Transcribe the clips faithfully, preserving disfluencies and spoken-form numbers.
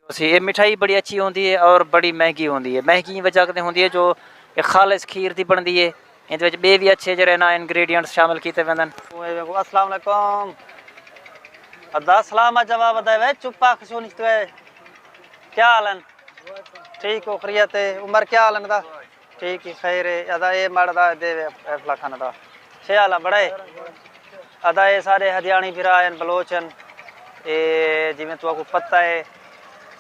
سی، یہ مٹھائی بڑی اچھی ہوندی ہے اور بڑی مہنگی ہوندی ہے۔ مہنگی وجہ کدے ہوندی ہے جو یہ خالص کھیر دی بندی ہے، ایں وچ ٻئے وی اچھے جیڑھے نا انگریڈینٹس شامل کیتے ویندن۔ السلام علیکم۔ ادا سلام آ جواب ادا وے چپا کسو نشتوے۔ کیا حال ہیں؟ ٹھیک ہو، خیریت ہے؟ عمر کیا حال ہیں دا؟ ٹھیک ہی خیر ہے۔ ادا اے مڑ دا دے وے افلا خان دا۔ کیا حال ہے؟ بڑے؟ ادا اے سارے ہدیانی بھرا ہیں، بلوچ ہیں۔ اے جویں تہاکوں پتہ ہے،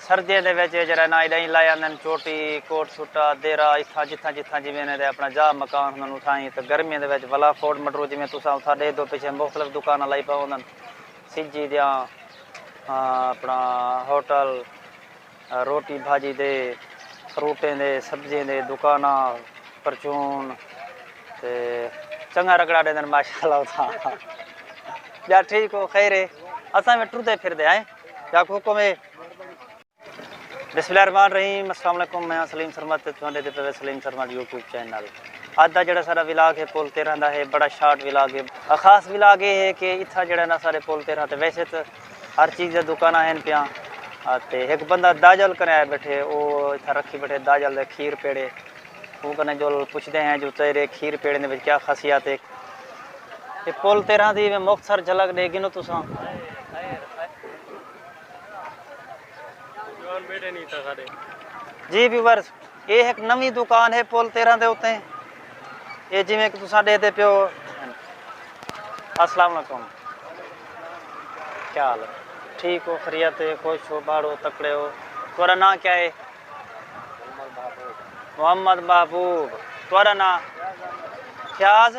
سردیاں دے وچ جیڑھا نا ایݙاں ہی لائے آندن، چوٹی، کوٹ سوٹا، دیرہ، اتھاں جتھاں جتھاں جیویں نے دے اپݨا جاہ مکان ہوندن اتھاں ہی۔ تے گرمیاں دے وچ ولا فورٹ مٹرو جیویں تساں اتھاں ݙیہدو پچھے مختلف دکاناں لائی پا ہوندن، سجی دیاں، آ، اپݨا ہوٹل، آ، روٹی بھاجی دے، فروٹیں دے، سبزیاں دے دکاناں، پرچون تے چنڳا رگڑا ݙیندن ماشاءاللہ اتھاں۔ ٻیا ٹھیک ہو، خیر ہے؟ اساں وی ٹردے پھردے ہیں، یا حکم ہے؟ بسم اللہ الرحمن الرحیم۔ السلام علیکم، میں ہاں سلیم سرمد تے تہاݙے ݙیہدے پئے سلیم سرمد یوٹیوب چینل۔ اڄ دا جیڑھا ساݙا ولاگ ہے پل تیرہ دا ہے، بڑا شارٹ ولاگ ہے۔ خاص ولاگ اے ہے کہ اتھاں جیڑھا نا سارے پل تیرہ تے ویسے تے ہر چیز دی دکاناں ہن پیاں، تے ہک بندہ داجل کنے آئے ٻیٹھے، او اتھاں رکھی ٻیٹھے داجل دے کھیر پیڑے۔ اوں کنے جو پچھدے ہیں جو تیرے کھیر پیڑے دے وچ کیا خاصیت ہے۔ اے پل تیرہ دی میں مختصر جھلک ݙے گھنو تساں۔ جی ویورز، اے ہک نویں دکان ہے پل تیرہ دے اتے۔ اے جویں کہ تساں ݙیہدے پیو۔ السلام علیکم۔ کیا حال ہے؟ ٹھیک ہو، خیریت ہے، خوش ہو، باڑو، تکڑے ہو؟ تہاݙا ناں کیا ہے؟ محمد محبوب۔ تہاݙا ناں؟ فیاض؟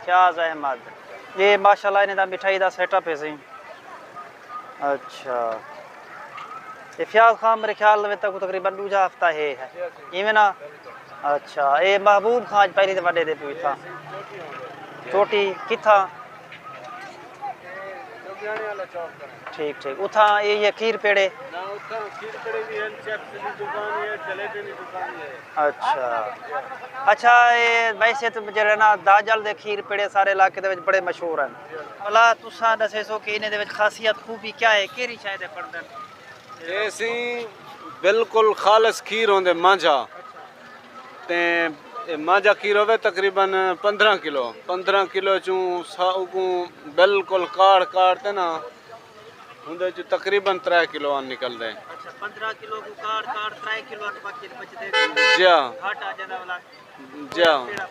فیاض احمد۔ یہ ماشاءاللہ انہیں دا مٹھائی دا سیٹ اپ ہے سی۔ اچھا۔ یہ فیاض خان میرے خیال میں تک تقریباً ݙوجھا ہفتہ ہے۔ ایویں نا؟ اچھا، اے محبوب خان پہلی دفعہ ݙیہدے پیو اتھاں۔ چوٹی کتھاں؟ ٹھیک، ٹھیک۔ اتھاں اے، یہ کھیر پیڑے؟ نہ، اتھاں کھیر پیڑے بھی ہیں، چپس دی دکان ہے، جلیبی دی دکان ہے۔ اچھا۔ اچھا، اے ویسے تو جیڑھے نا داجل دے کھیر پیڑے سارے علاقے دے وچ بڑے مشہور ہیں۔ بھلا تساں ݙسیسو کہ انہیں دے وچ خاصیت خوبی کیا ہے، کیڑھی شے دے بݨدن؟ اے سی بالکل خالص کھیر ہوندے مانجھا۔ تے اے مانجھا کھیر ہووے تقریباً پندرہ کلو، پندرہ کلو چوں سا-، اگوں بالکل کاڑ کاڑ تے نا ہوندے چوں تقریباً ترے کلو ان نکلدے۔ اچھا، پندرہ کلو کوں کاڑ کاڑ ترے کلو ان بچ-، بچدے۔ جی ہاں۔ گھٹ آ جاندا والا۔ جی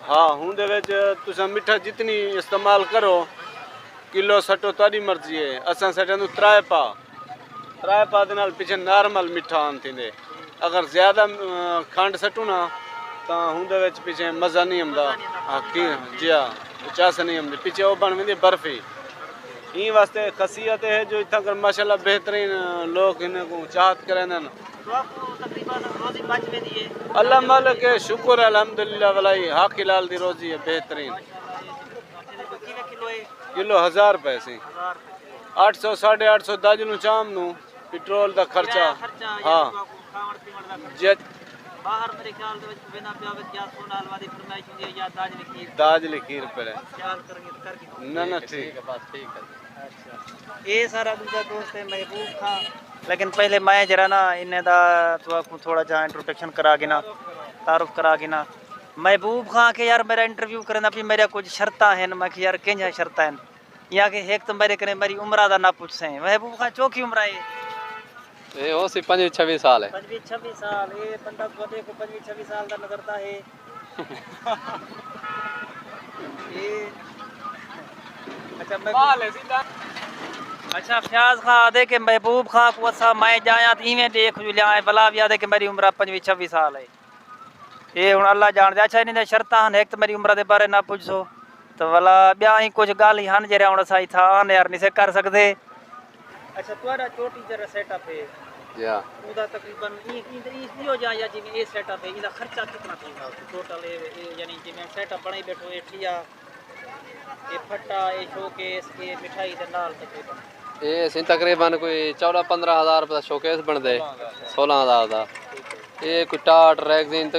ہاں، ہوں دے وچ تساں مٹھا جتنی استعمال کرو، کلو سٹو تہاݙی مرضی ہے، اساں سٹیندوں ترائے پا، ترائے پا دے نال پچھے نارمل مٹھا آن تھیندے۔ اگر زیادہ، ام، کھنڈ سٹوں نا تاں ہوں دے وچ پچھے مزہ نہیں آندا۔ ہاں، کی، جی ہاں، چس نہیں آندی، پچھے او بݨ ویندی برفی۔ ایں واسطے خاصیت ہے جو اتھاں کر ماشاءاللہ بہترین لوگ انہیں کوں چاہت کریندن۔ تہاکوں تقریباً روزی بچ ویندی ہے؟ اللہ مالک ہے، شکر ہے، الحمدللہ، ولائی حق حلال دی روزی ہے بہترین۔ اچھا، کیویں کلو ہے؟ کلو ہزار روپے سی۔ ہزار روپے کلو۔ اٹھ سو، ساڑھے اٹھ سو داجلوں چام نوں، پٹرول دا خرچہ۔ کرایہ خرچہ، ہاں۔ یعنی تہاکوں کھاوݨ پیوݨ دا خرچہ۔ جی۔ باہر میرے خیال دے وچ وینا پیا ہووے یا سونا حلوا دی فرمائش ہوندی ہے یا داج لکیر۔ داج لکیر پڑے۔ خیال کر کے، کر کے۔ نہ، نہ، ٹھیک۔ ٹھیک ہے، بس ٹھیک ہے۔ اچھا۔ اے سارا ݙوجھا دوست ہے محبوب خان۔ لیکن پہلے میں جیڑھا نا انہیں دا تہاکوں تھوڑا جہا انٹروڈکشن کرا گھناں، تعارف کرا گھناں۔ محبوب خان کہ یار میرا انٹرویو کریندا پئی، میرا کجھ شرطاں ہن۔ میں کہ یار کینجھا شرطاں ہن؟ یا کہ ہک تو میرے کنے میری عمرہ دا نہ پچھسیں۔ محبوب خان چوکی عمرہ ہے؟ اے ہو سی پنجوی چھوی سال ہے۔ پنجوی چھوی سال، اے بندہ تہاݙے کوں پنجوی چھوی سال دا نظردا ہے۔ اے، اچھا، میں، اچھا، فیاض خان آہدے کہ محبوب خان کوں اساں میں ڄایا تے ایویں ݙیکھ جو لیا ہے، ولا وی آہدے کہ میری عمر پنجوی چھوی سال ہے۔ اے ہݨ اللہ ڄاݨدے۔ اچھا، انہیں دیاں شرطاں ہن، ہک تے میری عمر دے بارے نہ پچھسو، تے ولا ٻیا ہی کجھ ڳالھ ہی ہن جیڑھے ہݨ اساں اتھاں آن یار نسے کر سڳدے۔ اچھا، تہاݙا چوٹی جیڑھا سیٹ اپ ہے، جی ہاں۔ اوندا تقریباً ایں، ایں، ایں، ایہو جہاں یا جیویں اے سیٹ اپ ہے، ایندا خرچہ کتنا تھیندا ہوسی ٹوٹل؟ اے، اے، یعنی جیویں سیٹ اپ بݨائی ٻیٹھو، اے ٹھیا، اے پھٹا، اے شو کیس، اے مٹھائی دے نال تقریباً؟ اے سئیں تقریباً کوئی چودہ پندرہ ہزار روپے دا شو کیس بݨدے، سولہ ہزار دا۔ ٹھیک ہے۔ اے کوئی ٹاٹ، ریگزین تے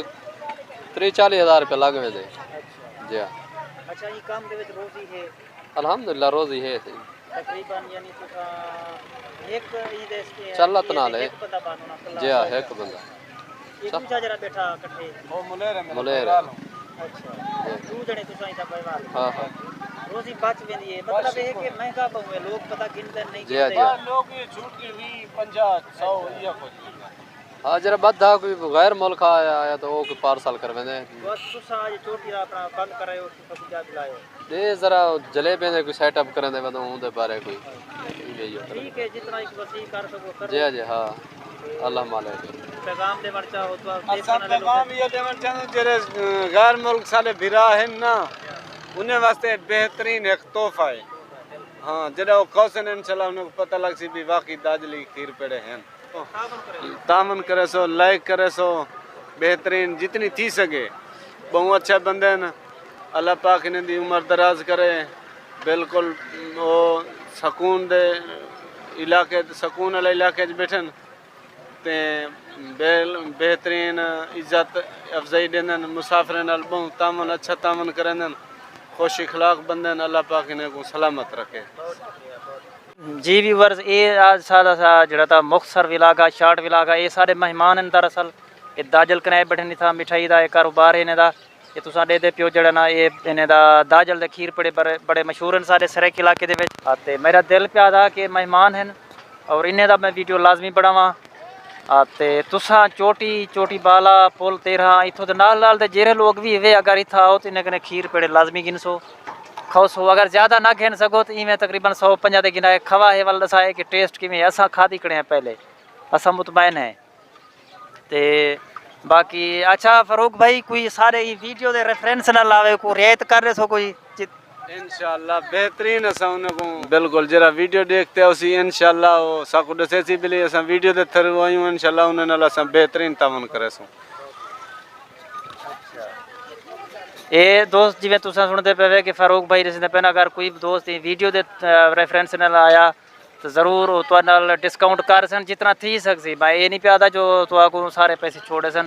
تریہہ چالیہہ ہزار روپے لڳ ویندے۔ اچھا۔ جی ہاں۔ اچھا، ایں کم دے وچ روزی ہے؟ الحمدللہ روزی ہے سئیں۔ تقریباً یعنی تساں ہک ایندے اس کے چلت نال ہے۔ ہک بندہ بانو نا کلا جی ہاں، ہک بندہ۔ یہ دوجا جڑا بیٹھا کٹھے۔ ملیر ہے، میرا ملیر ہے۔ اچھا۔ جی۔ دو جنے تساں ایندے بھائیوال۔ ہاں، ہاں۔ روزی بچ ویندی ہے، مطلب یہ کہ مہنگا بہو ہے، لوگ پتہ گھندے نہیں جی ہاں، گھندے۔ جی ہاں۔ لوگ یہ چھوٹ کے وی پنجاہ، سو، یہ کچھ۔ ہاں، جڑا ٻدھا کوئی غیر ملک آیا، آیا تو وہ کوئی پارسل کر ویندے۔ بس تساں اڄ چوٹی دا اپݨا بند کرائے ہو، تساں کجا بلائے ہو۔ دے ذرا جلیبیں دے کوئی سیٹ اپ کریں دے ودوں اون دے بارے کوئی۔ ایویں ہی ہوتا ٹھیک ہے، جتنا ایک وسیع کر سکو کرو۔ جی، جی، ہاں۔ اللہ مالک ہے۔ پیغام ݙیوݨ چاہو تو اساں پیغام یہ ݙیوݨ چاہندے جڑے، اہ، غیر ملک سارے بھرا ہیں نا، انہیں واسطے بہترین ایک تحفہ ہے۔ ہاں، جڑا وہ کھوسن انشاءاللہ انہیں کو پتہ لگ سی بھی واقعی داجلی کھیر پڑے ہیں۔ تعاون کریسو، لائک کریسو، بہترین جتنی تھی سڳے۔ ٻہوں اچھے بندے ہن، اللہ پاک انہیں دی عمر دراز کرے۔ بالکل او سکون دے علاقے، سکون والے علاقے اچ ٻیٹھن تے بہترین عزت افزائی ݙیندن، مسافریں نال ٻہوں تعاون، اچھا تعاون کریندن، خوش اخلاق بندے ہن، اللہ پاک انہیں کوں سلامت رکھے۔ جی ویورز، اے آج سارا سا جڑا تھا مختصر ولاگ آ، شارٹ ولاگ آ، اے سارے مہمان ہیں دراصل۔ اے داجل کنائے بیٹھے نہیں تھا، مٹھائی دا اے کاروبار ہے انہیں دا۔ اے تساں ݙیہدے پیو جڑا نا، اے انہیں دا داجل دے کھیر پڑے بڑے، بڑے مشہور ہیں سارے سرائیکی علاقے دے وچ۔ آ تے میرا دل پیا تھا کہ مہمان ہیں اور انہیں دا میں ویڈیو لازمی بݨاواں۔ آ تے تساں چوٹی، چوٹی بالا، پل تیرہ، اتھوں دے نال نال دے جیرھے لوگ وی ہوے اگر اتھاں آؤ تے انہیں کنے کھیر پڑے لازمی گھنسو۔ کھوسو، اگر زیادہ نہ گھن سڳو تے ایویں تقریباً سو پنجاہ دے گھنائے۔ کھوا ہے ول ݙسائے کہ ٹیسٹ کیویں ہے، اساں کھادی کھڑے ہیں پہلے، اساں مطمئن ہیں۔ تے باقی اچھا فاروق بھائی، کوئی سارے ای ویڈیو دے ریفرنس نال آوے، کوئی رعایت کر ݙیسو کوئی؟ جت- انشاءاللہ بہترین اساں انہاں کو بالکل جڑا ویڈیو ݙیکھتے اسی انشاءاللہ وہ ساکو ݙسے سی بلی اساں ویڈیو دے تھرو آئیوں، انشاءاللہ انہاں نال اساں بہترین تعاون کریسوں۔ اے دوست جویں تساں سݨدے پئے وے کہ فاروق بھائی ݙسدے پئے نا، اگر کوئی دوست ایں ویڈیو دے، آ، ریفرنس نال آیا تو ضرور او تہاݙے نال ڈسکاؤنٹ کر سن جتنا تھی سکسی۔ میں اے نہیں پیا آہدا جو تہاکوں سارے پیسے چھوڑے سن،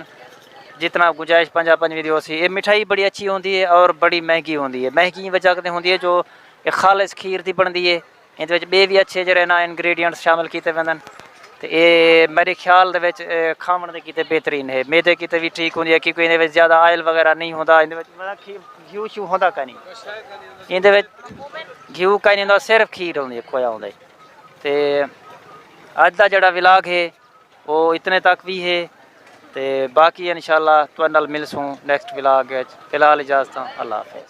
جتنا گنجائش پنجاہ پنجویں دی ہوسی۔ اے مٹھائی بڑی اچھی ہوندی ہے اور بڑی مہنگی ہوندی ہے۔ مہنگی وجہ کنے ہوندی ہے جو اے خالص کھیر دی بݨدی ہے۔ ایندے وچ ٻئے وی اچھے جیڑھے نا انگریڈینٹس شامل کیتے ویندن۔ تے اے میݙے خیال دے وچ، اے، کھاوݨ دے کیتے بہترین ہے، معدے کیتے وی ٹھیک ہوندی ہے، کیونکہ ایندے وچ زیادہ آئل وغیرہ نہیں ہوندا، ایندے وچ مطلب کہ گھیو شیو ہوندا کائنی، ایندے وچ گھیو کائنی ہوندا، صرف کھیر ہوندی ہے، کھویا ہوندا ہے۔ تے اڄ دا جیڑھا ولاگ ہے، او اتنے تک وی ہے، تے باقی انشاءاللہ تہاݙے نال ملسوں نیکسٹ ولاگ وچ۔ فی الحال اجازتاں، اللہ حافظ۔